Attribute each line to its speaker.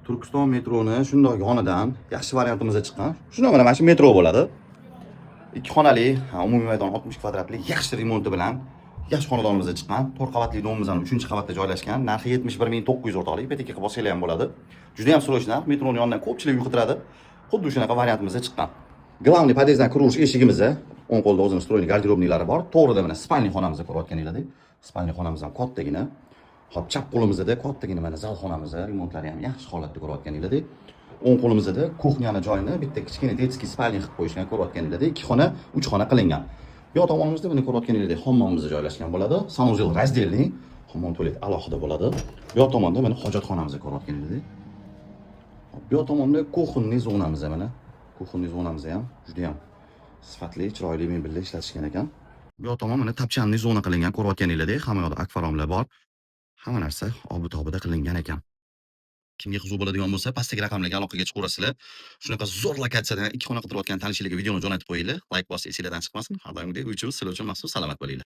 Speaker 1: Turkiston metroni shundoq yonidan yaxshi variantimizda chiqqan. Shundoq mana shu metro bo'ladi. Ikki xonali, ha, umumiy maydon 60 kvadratli, yaxshi remonti bilan yaxshi xonadonimizda chiqqan. 4 qavatli domimizni 3-qavatda joylashgan. Narxi 71 900, o'rtoqlar. Ipoteka qilib olsanglar ham bo'ladi. Juda ham срочный narx. Metroni yonidan ko'pchilik uy qidiradi. Xuddi shunaqa variantimizda chiqqan. Главный podyezddan kirish eshigimiz, o'ng qo'lda o'zini встроенный гардеробный lari bor. To'g'rida mana спальный xonamizni ko'rayotganinglardek. Спальный xonamiz ham kattagina. Hop, chap qo'limizda kattagina mana zal xonamiz, remontlari ham yaxshi holatda, ko'rayotganinglardek. O'ng qo'limizda кухня ni joyini bitta kichkina детский спальный qilib qo'yishgan, ko'rayotganinglardek. Ikki xona, uch xona qilingan. Bu yoq tomonimizda buni ko'rayotganinglardek hammomimiz joylashgan bo'ladi. Санузел раздельный, hammom tualet alohida bo'ladi. Bu yoq tomonda mana hojatxonamizni ko'rayotganinglardek. Hop, bu yoq tomonda кухонный zonamiz mana. Кухонный zonamiz ham juda ham sifatli, chiroyli mebellar ishlatishgan ekan. Bu yoq tomon mana топчанный zona qilingan, ko'rayotganinglardek, hamma yoqda akfaromlar bor. Hamma narsa obi-tobida qilingan ekan. Kimga qiziq bo'ladigan bo'lsa, pastdagi raqamlarga aloqaga chiqaverasizlar. Shunaqa zo'r lokatsiyadan ikki xona qidirayotgan tanishlarga videoni jo'natib qo'yinglar. Layk bosish esinglardan chiqmasin. Har doimgidek uychimiz sizlar uchun maxsus. Salomat bo'linglar.